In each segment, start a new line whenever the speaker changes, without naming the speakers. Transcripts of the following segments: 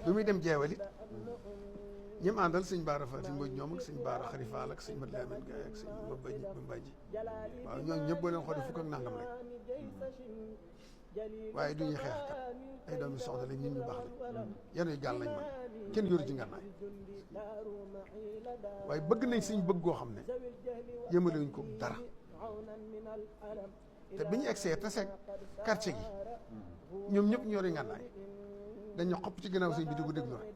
bi muy dem jeewali ñi mu àndal sëñ Baara Faati Mbodj ñoom ak sëñ Baara Xarifaal ak sëñ Mat Lamin Gaye ak sëñ Mbaji waaw ñooñu ñëpp boo leen xoolee fukk ak nangam rek waaye du ñuy xeex kat ay doomi soxna lañ ñun ñu baax lañ yenuy gaal lañ man kenn yoru ci ngànnaay waaye bëgg nañ suñ bëgg goo xam ne yëmalewuñ ko dara te bi ñu egsee te seeg quartier gi ñoom ñëpp ñu yori ngànnaay dañu xopp ci ginnaaw sëñ bi di ko déglu rek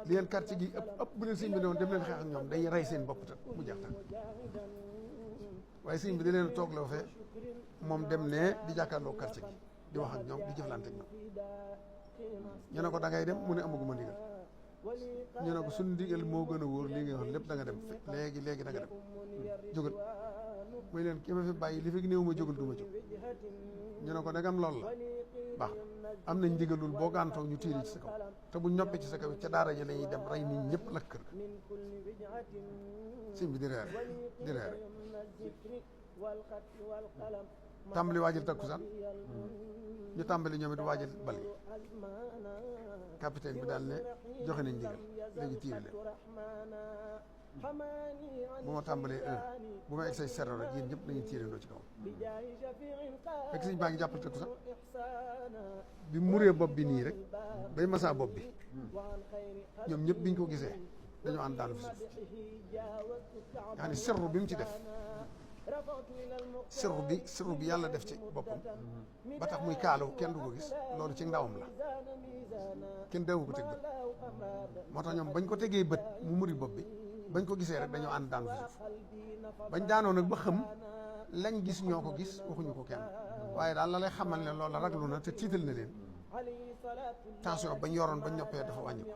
li leen quartier gi ëpp bu leen sëñ bi doon dem leen xeex ak ñoom day rey seen bopp te mu jeex tak waaye sëñ bi da leen toog la fee moom dem ne di jàkkaarloo quartier gi di wax ak ñoom di jëflante ak ñoom ñu ne ko da ngay dem mu ne amaguma ndigal ñu ne ko suñu ndigal moo gën a wóor li ngay wax lépp da nga dem léegi da nga dem jógal muy leen ki ma fi bàyyi li fi néew ma jógal du ma jóg ñu ne ko dagam lool la baax am nañ ndigalul boo gàntoo ñu tiiri ci sa kaw te bu ñoppee ci sa kaw ca daara ji la ñuy dem rey nit ñëpp lakk kër sëñ bi di reere tàmbali waajal takkusaan ñu tàmbali ñoom it waajal bal yi capitaine bi daal ne joxe nañ ndigal léegi tiiri leen bu ma tàmbalee bu ma egg say sero rek yéen ñëpp dañuy tiirandoo ci kaw fekk sëñ baa ngi jàppal takkusaan bi muree bopp bi nii rek bay masaa bopp bi ñoom ñëpp biñ ko gisee dañoo ànd daanu fi suuf nga xam ne serru bi mu ci def sirru bi yàlla def ci boppam ba tax muy kaalaw kenn du ko gis loolu ci ndawam la kenn dawu ko teg bët moo tax ñoom bañ ko tegee bët mu muri bopp bi bañ ko gisee rek dañoo ànd daanu fi suuf bañ daanoo nag ba xam lañ gis ñoo ko gis waxuñu ko kenn waaye daal la lay xamal ne loola raglu na te tiital na leen tension bañ yoroon bañ ñoppee dafa wàññi ko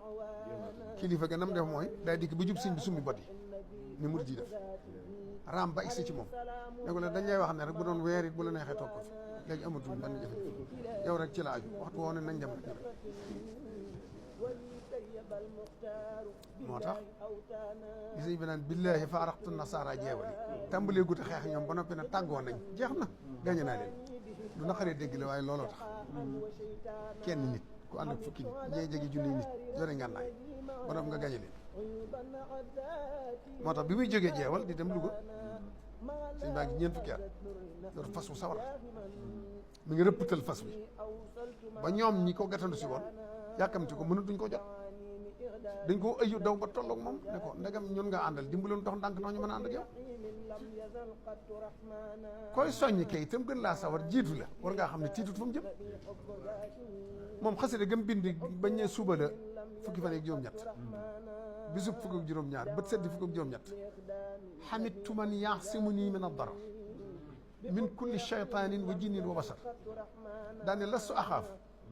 kilifa ga nam def mooy day dikk ba jub siñ bi summi bot yi ni murid yi def raam ba egsi ci moom ne ko la dañ lay wax ne rek bu doon weer it bu la neexee toog ko fi léegi amatul benn jafe yow rek ci la aju waxtu woo ne nañ dem rek moo tax gis bi naan billaahi faaraqtu nasaara jeewali tàmbalee guute xeex ñoom ba noppi na tàggoo nañ jeex na gañe naa leen du naqaree dégg la waaye looloo tax kenn nit ku ànd ak fukki nit ñee jegi junni nit yore ngànnaay ba noppi nga gañe leen moo tax bi muy jógee jeewal di dem Louga sëñ baa ngi ñeent fukki at yor fas wu sawar mi ngi rëpptal fas wi ba ñoom ñi ko gàttandu si woon yàkkamti ko mënatuñ ko jot dañ ko ëyu daw ba tolloog moom ne ko ndegam ñun nga àndal dimbaleen dox ndànk ndax ñu mën a ànd ak yow koy soññi kay itam gën laa sawar jiitu la war ngaa xam ne tiitut fu mu jëm moom xasida gëm bindi bañ ne suba la fukki fan ak juróom-ñett bisub fukk ak juróom-ñaar bët seddi fukk ak juróom-ñett xamittu man yaxsimuni min ad-darar min kulli shaytanin wa jinnin wa basar daane lastu axaaf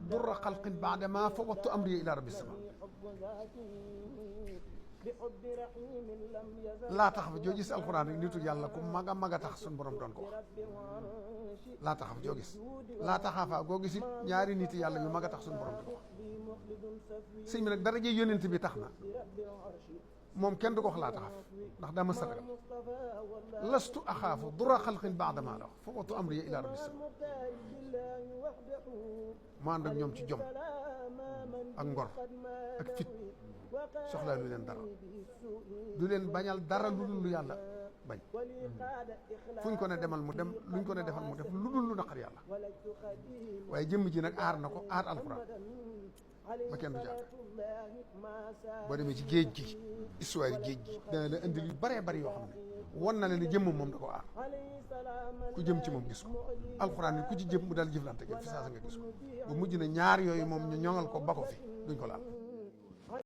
durra xalqin baada ma fawattu amri ila rabbi sama laa taxaf joo gis alxuraan rek nitu yàlla ku mag a tax suñu borom doon ko wax laa taxaf joo gis laa taxaafaa goo gis it ñaari nit yàlla yu mag a tax suñu borom doon ko wax sëñ bi nag daraje yónent bi tax na moom kenn du ko wax laa taxaf ndax daa ma saragal lastu axaafu dura xalqin baada ma la wax fawattu amri ila rabbi sama mu ànd ak ñoom ci jom ak ngor ak fit soxlaa lu leen dara du leen bañal dara lu dul lu yàlla bañ fuñ ko ne demal mu dem luñ ko ne defal mu def lu dul lu naqar yàlla waaye jëmm ji nag aar na ko aar alxuraan ba kenn du jàng boo demee ci géej gi histoire géej gi dana la indil yu baree bari yoo xam ne won na leen jëmmam moom da ko aar ku jëm ci moom gis ko alxuraan ni ku ci jëm mu daal jëflante ak fi saa sa nga gis ko ba mujj na ñaar yooyu moom ñu ñoŋal ko ba ko fi duñ ko laal